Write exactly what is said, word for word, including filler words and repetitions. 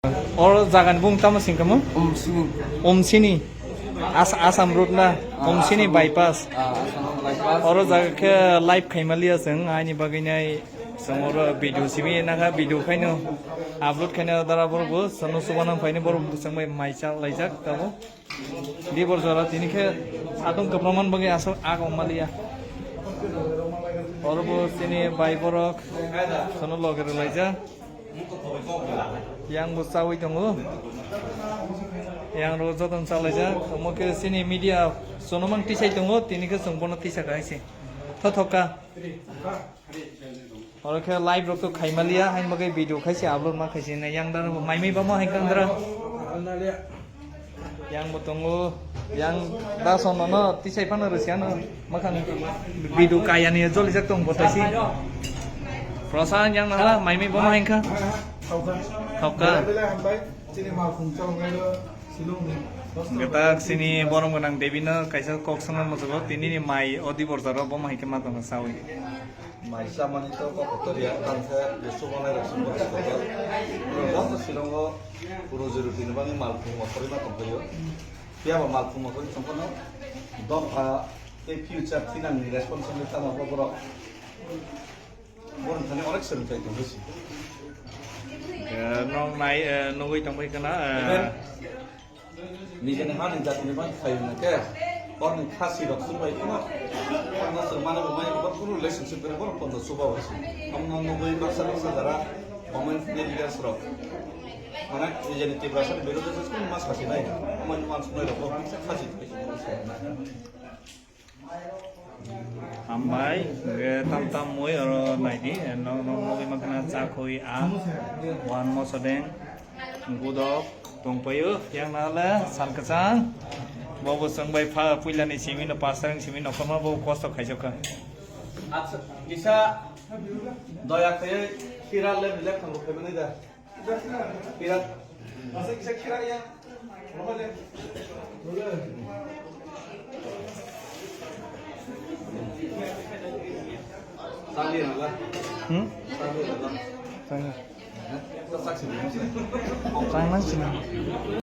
Oro jagani bung tamo singkamo? Umsini. Umsini. As-, Assam road na? Ah, Umsini Assam road. Bypass. Ah, Assam road bypass. Oro jaga khe live khaimaliya chwng, aini bagwi nai chwng oro video simi nakha, video khaino upload khaino dara borok bo chwngno chubanang phaino borok chwng bai mai chal laijak tabo. Dibor jora tini khe satung kwbangma bagwi aswk ag wngmaliya. Oro bo chini bai borok chwngno loge rwlaijak. Yang bo chawi tongo. Yang ro joton chalaijak. Omo khe chini media sonomang tisai tongo, tini khe chwng bono tisa kha hai se. Thothoka. Oro khe live rok to khaimaliya, hain bagwi video khaise upload ma khaise na yang dara bo maimai bamo hai kandra. Yang bo tongo, yang da sono no tisai phano rwsiano makhang video kaya ni jolijak tong bo taisi. Prosa yang nala maimai bamo hai kha. Thokha. Belai belai hambai, chini malkhung chalok nai do, silung ni. Gatak sini borom gwnang Devi no kaisa kok songma musugo, tini ni mai o Dibor jora bamo hai khe ma tongo sawi. Mai chamani to kok kotor ya, tang khe je chubanai rok chubo kotor. Bro, joto silongo roji roti ni bagwi malkhung mokhorwi ma tongphaio. Phiya ba malkhung mokhorwi tongphano dopha tei future thinang ni responsibility tamo bo borok. Borok thani onek swrwngthai tongwi si. Eh, nong nai, eh, nugwi tongphai khna, eh, Even Nijeni hani jatini bagwi khayo hwnkhe, borokni khasi rok chwng bai phano, phano chwng mani bo mai bo kunu relationship gwnang borok pondo chuba bai se. Omo nugwi baksa baksa jara comment leaders rok. Mane nijeni Tiprasa ni birodha se kunu ma sasi nai. Omo ni uansuknai rok bo kisa khasi tongwi se. Hambai, hwnkhe tam tam mui oro naidi, nok nok nugwi mankha na chakhui a, wan mosodeng, gudok tongpaio, yang nale sal kwchang, bobo chwng bai pha puilani simi no pasareng simi nokhorma bobo kosto khaijokha. Acha, kisa doya khaiwi khira le bilek thango khaimani da. Birat. Hmm? Chang. Chang nang sini.